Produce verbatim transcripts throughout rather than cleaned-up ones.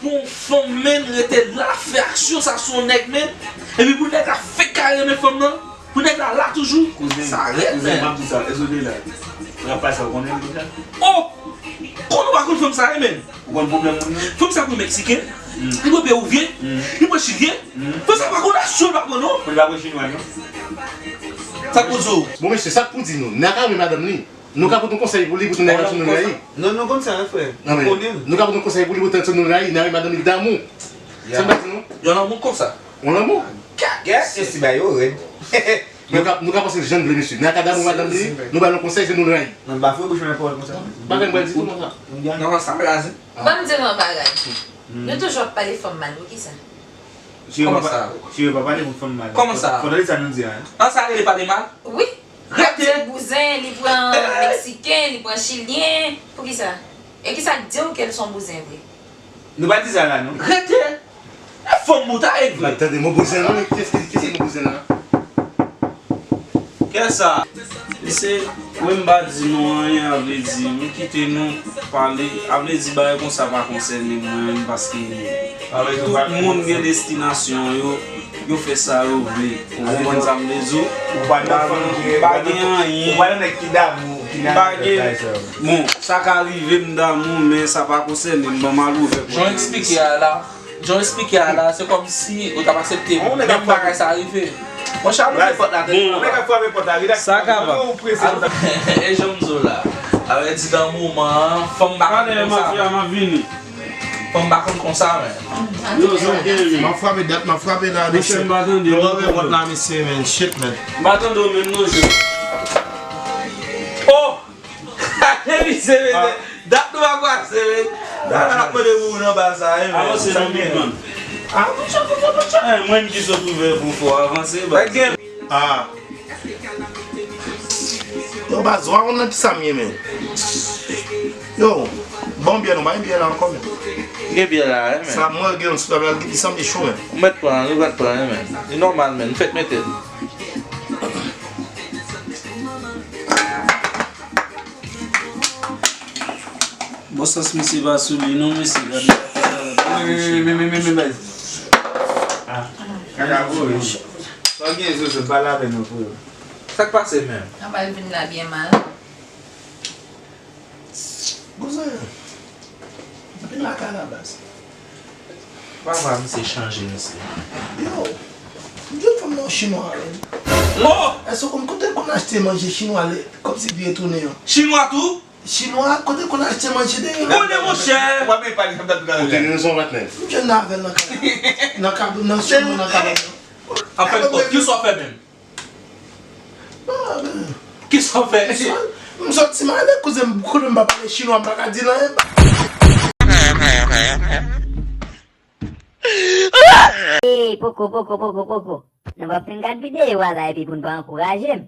Bon, fanm, men, rete la, fè aksyon sa sou yon nèg, men. Epi pou nèg la fèk ka renmen fanm nan, pou nèg la la toujou. Kouzen, sa rèd, kouzen, men. M ap di sa, èske w te la? Rap pa sa, w konnen l deja? Oh! Konnen w pa konn fanm sa, men. Ou konn pwoblèm moun nan? Fanm sa pran meksiken, li pran peruvyen, li pran chilyen. Fanm sa pa konn nasyon l pa pran, non. Li pa pran chinwa, non. Sa k pou di w? Bon, mesye, sa k pou di nou? N a ka renmen madanm li. Nou ka pote yon konsèy pou li, pou tande yon timoun rayi. Non, nou konn sa, frè. Nou konnen l. Nou ka pote yon konsèy pou li, pou tande yon timoun rayi, nan yon madanm li damou. Sa m pa di nou? Yon lanmou konsa. Yon lanmou. Gad, gad, se si ba yo rèd. Nou ka, nou ka panse jan n vle, mesye. Nan ka damou madanm li, nou ba l yon konsèy, se nou l rayi. Nan ba fwe bouch mwen pawòl konsa. Bagay m pral di tou konsa. Non, sa blaze. Ban m di nou yon bagay. Nou toujou ap pale fanm mal, poukisa? Cheri, pa pale pou fanm mal. Kòman sa? Fò tande sa nou di a. An sa rele pale mal? Wi. Rete. Li bouzen, li pran meksiken, li pran chilyen. Poukisa? E kisa k di w ke l se yon bouzen vre? Nou pa di sa la, non. Rete. E fanm bout a e vre. Tande mo bouzen non, men kiyès ki, kiyès ki mo bouzen la? Kiyès sa? Mesye, mwen m pa di nou anyen, a vle di, m kite nou pale. A vle di, bagay konsa pa konsène mwen, paske tout moun gen destinasyon yo, yo fè sa yo vle. Ou konprann sa m vle di w? M pa gen, m pa gen anyen. M pa gen, bon, sa ka rive m damou, men sa pa konsène m, ban m al ouvè pòt la. Jan w eksplike a la, Jan w eksplike a la, se kòmsi ou t ap aksepte menm bagay sa rive. Monchè, al ouvri pòt la, tèt. Sa kapab. E jan m di w la, a vle di nan moman an, fanm pa konn konsa. Fanm pa konn konsa, men. M ap frape dat, m ap frape la, mesye. M ap ouvri pòt la, mesye, men. Shit, men. M pa tande w menm non, Joseph. Oh! Gade misye, mesye. Dat nou pa kwase, men. Dat la ap mande pou moun anba sa, wi, men. Avanse non, big man. Ah, monchè, monchè, monchè. Eh, mwen ki sot ouvè pou fò, avanse, baz. Ah. Yo, baz, w a konn nan kisa m ye, men. Yo, bon byè, nou pa gen byè la ankò, men. Gen byè la, wi, men. Sa, mwen gen yon sou tab la, li sanble cho, men. Ou mèt pran, ou mèt pran, wi, men. Li nòmal, men. Nou fèk mete l. Bon sans misye pa sou li non, mesye, gade. Men, men, men, men, men, men, baz. Ah, kaka boure. Sa w gen, Zozo, pale avè nou, frè. Sa k pase menm? Anba l vin la byen mal. Bouzen. Vin lakay la, baz. Papa, misye chanje, mesye. Yo, m jwenn fanm nan yon chinwa, wi. Oh! Èske w konn kote l konn achte manje chinwa, kòmsi pye tounen an? Chinwa tou? Chinwa, kote l konn achte manje de yo? Konnen, monchè! W ap pale, sa m ta tou ka. Ou te gen rezon, patnè. M jwenn avè l nan kay la. Nan kab-, nan chinwa, nan kabann nan. Anfen, kisa w fè menm? Ah, men. Kisa w fè? M soti m ale, kouzen m, kote m pa pale chinwa, m pa ka di l anyen. Ey, poko, poko, poko, poko. Nou p ap fin gad videyo a la epi pou n pa ankouraje m.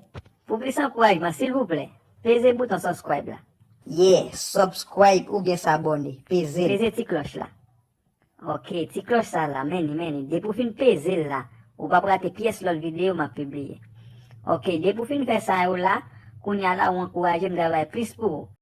Pou plis ankourajman, silvouplè, peze bouton subscribe la. Yeah, subscribe oubyen sabòne. Peze l. Peze ti klòch la. Ok, ti klòch sa la, men ni, men ni. Depi w fin peze l la, ou p ap rate pyès lòt videyo m ap pibliye. Ok, depi w fin fè sa yo la, kounye a la, ou ankouraje m travay plis pou ou.